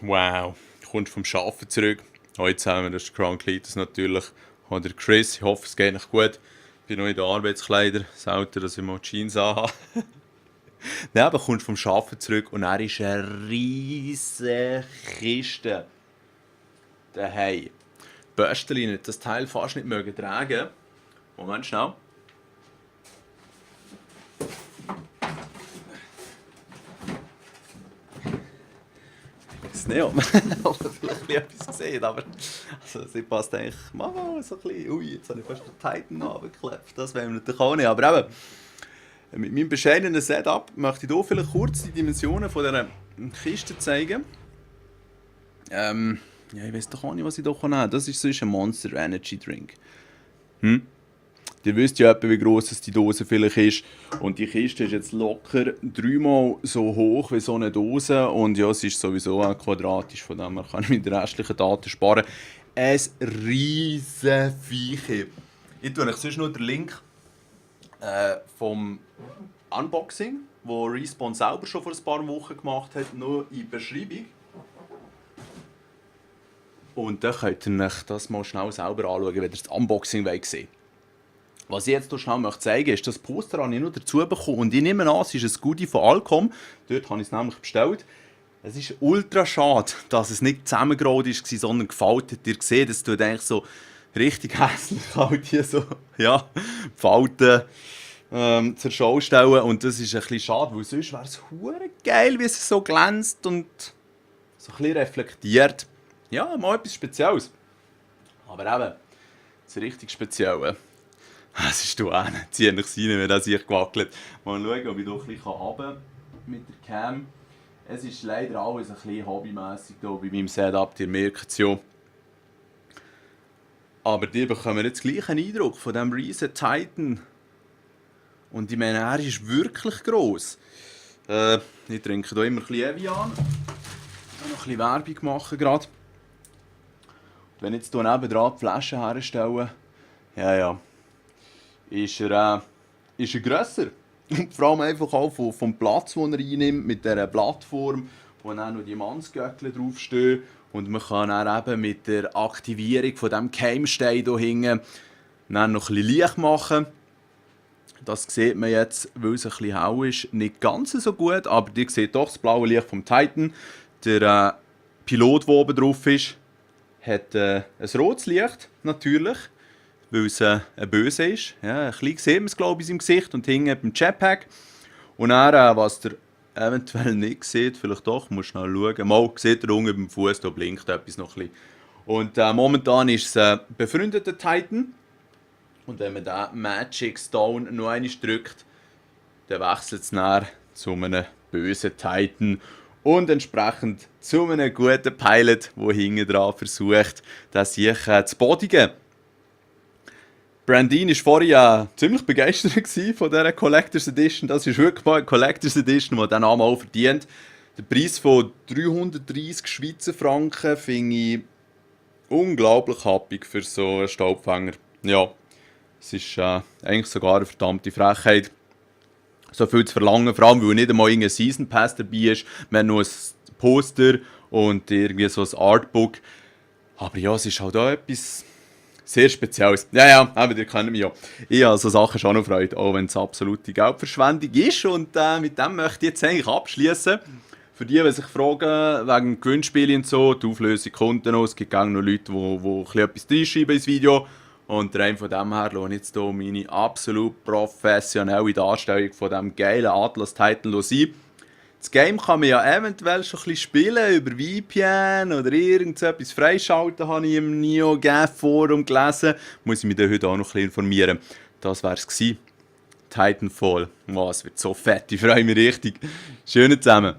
Wow, du kommst vom Arbeiten zurück. Heute zusammen, das ist Crown Cletus natürlich. Oder Chris, ich hoffe, es geht noch gut. Ich bin noch in den Arbeitskleidern. Selten, dass ich mal Jeans anhabe. Nein, aber kommst vom Arbeiten zurück und er ist eine riesige Kiste daheim. Böstelin hat das Teil fast nicht mögen tragen. Moment schnell. Ich weiß nicht, ob man vielleicht etwas gesehen, aber also, sie passt eigentlich mal so ein bisschen. Ui, jetzt habe ich fast den Titan angeklebt. Das wollen wir natürlich auch nicht. Aber eben, mit meinem bescheidenen Setup möchte ich hier vielleicht kurz die Dimensionen von dieser Kiste zeigen. Ja, ich weiß doch auch nicht, was ich hier nehmen kann. Das ist sonst ein Monster Energy Drink. Ihr wisst ja etwa, wie gross die Dose vielleicht ist. Und die Kiste ist jetzt locker 3-mal so hoch wie so eine Dose. Und ja, es ist sowieso auch quadratisch, von dem her kann ich mit den restlichen Daten sparen. Ein riesen Viech. Ich tue euch sonst noch den Link vom Unboxing, wo Respawn selber schon vor ein paar Wochen gemacht hat, noch in die Beschreibung. Und dann könnt ihr euch das mal schnell selber anschauen, wenn ihr das Unboxing sehen wollt. Was ich jetzt hier schnell zeigen möchte, ist, das Poster habe ich noch dazu bekommen. Und ich nehme an, es ist ein Goodie von Alcom. Dort habe ich es nämlich bestellt. Es ist ultra schade, dass es nicht zusammengerollt war, sondern gefaltet. Ihr seht, es tut eigentlich so richtig hässlich halt hier so, ja, Falten zur Schau stellen. Und das ist ein bisschen schade, weil sonst wäre es hure geil, wie es so glänzt und so ein bisschen reflektiert. Ja, mal etwas Spezielles. Aber eben, das richtig Spezielle. Das ist du auch. Zieh nicht rein, wenn das sich gewackelt. Mal schauen, ob ich hier ein bisschen runter mit der Cam. Es ist leider alles ein bisschen hobbymässig hier bei meinem Setup, ihr merkt es ja. Aber die bekommen jetzt gleich einen Eindruck von diesem Reset Titan. Und ich meine, er ist wirklich gross. Ich trinke hier immer ein bisschen Evian. Ich will noch ein bisschen Werbung machen gerade. Wenn ich jetzt hier nebenan die Flaschen herstelle, ja, ist er grösser. Und vor allem einfach auch vom Platz, den er einnimmt, mit dieser Plattform, wo dann auch noch die Mannsgöckchen draufstehen. Und man kann dann eben mit der Aktivierung von diesem Keimstein hier hinten dann noch ein bisschen Licht machen. Das sieht man jetzt, weil es ein bisschen hell ist, nicht ganz so gut, aber ihr seht doch das blaue Licht vom Titan. Der Pilot, der oben drauf ist, hat ein rotes Licht, natürlich, weil es ein Böse ist. Ja, ein bisschen sieht man es, glaube ich, in seinem Gesicht und hinten beim Jetpack. Und dann, was ihr eventuell nicht seht, vielleicht doch, muss schnell schauen. Mal, seht ihr unten beim Fuß, da blinkt etwas noch ein bisschen. Und momentan ist es ein befreundeter Titan. Und wenn man den Magic Stone noch einmal drückt, dann wechselt es näher zu einem bösen Titan. Und entsprechend zu einem guten Pilot, der hinten dran versucht, das sich zu bodigen. Brandine war vorher ziemlich begeistert von dieser Collector's Edition. Das ist wirklich mal eine Collector's Edition, die diesen Namen auch verdient. Der Preis von 330 Schweizer Franken finde ich unglaublich happig für so einen Staubfänger. Ja, es ist eigentlich sogar eine verdammte Frechheit, so viel zu verlangen, vor allem weil nicht einmal irgendein Season Pass dabei ist. Wir haben nur ein Poster und irgendwie so ein Artbook. Aber ja, es ist halt auch etwas sehr Spezielles. Ja, aber ihr kennt mich ja. Ich habe so Sachen schon noch Freude, auch wenn es absolute Geldverschwendung ist. Und mit dem möchte ich jetzt eigentlich abschließen. Für die, die sich fragen, wegen Gewinnspielen und so, die Auflösung kommt noch. Es gibt auch noch Leute, die etwas reinschreiben ins Video. Und rein von dem her lohne ich jetzt hier meine absolut professionelle Darstellung von diesem geilen Atlas-Titan sein. Das Game kann man ja eventuell schon ein bisschen spielen über VPN oder irgendetwas freischalten, habe ich im NeoGAF-Forum gelesen. Muss ich mich dann heute auch noch ein bisschen informieren. Das wäre es gewesen. Titanfall. Wow, es wird so fett, ich freue mich richtig. Schönen zusammen.